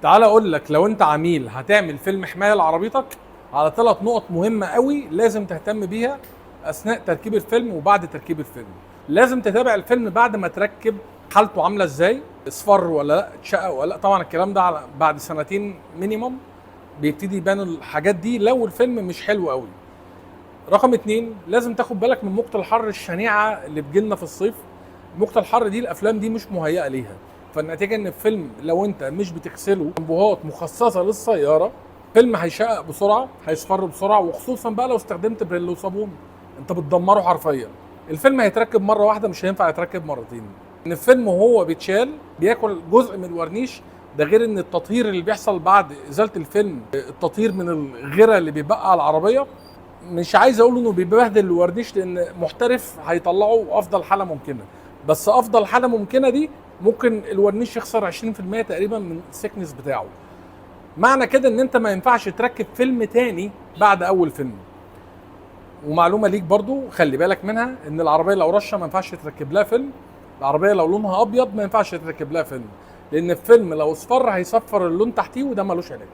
تعال اقول لك، لو انت عميل هتعمل فيلم حماية لعربيتك، على 3 نقط مهمة قوي لازم تهتم بيها اثناء تركيب الفيلم وبعد تركيب الفيلم. لازم تتابع الفيلم بعد ما تركب، حالته عامله ازاي، اصفر ولا لا، اتشقق ولا لا. طبعا الكلام ده على بعد سنتين minimum بيبتدي يبان الحاجات دي لو الفيلم مش حلو قوي. رقم 2، لازم تاخد بالك من موجة الحر الشنيعة اللي بتجيلنا في الصيف. موجة الحر دي الافلام دي مش مهيئة ليها، فالنتيجة ان الفيلم لو انت مش بتغسله شامبوهات مخصصة للسيارة، فيلم هيشقق بسرعة، هيصفر بسرعة، وخصوصا بقى لو استخدمت بريل وصابون انت بتدمره حرفيا. الفيلم هيتركب مرة واحدة، مش هينفع يتركب مرتين. ان الفيلم وهو بيتشال بياكل جزء من الورنيش ده، غير ان التطهير اللي بيحصل بعد ازالة الفيلم، التطهير من الغيرة اللي بيبقى على العربية، مش عايز اقول انه بيبهدل الورنيش لان محترف هيطلعه افضل حاله ممكنه، بس افضل حاله ممكنة دي ممكن الورنيش يخسر 20% تقريبا من ال thickness بتاعه. معنى كده ان انت ما ينفعش تركب فيلم تاني بعد اول فيلم. ومعلومه ليك برضو خلي بالك منها، ان العربية لو رشه ما ينفعش تركب لها فيلم، العربية لو لونها ابيض ما ينفعش تركب لها فيلم، لان الفيلم لو اصفر هيصفر اللون تحتيه وده ملوش علاج.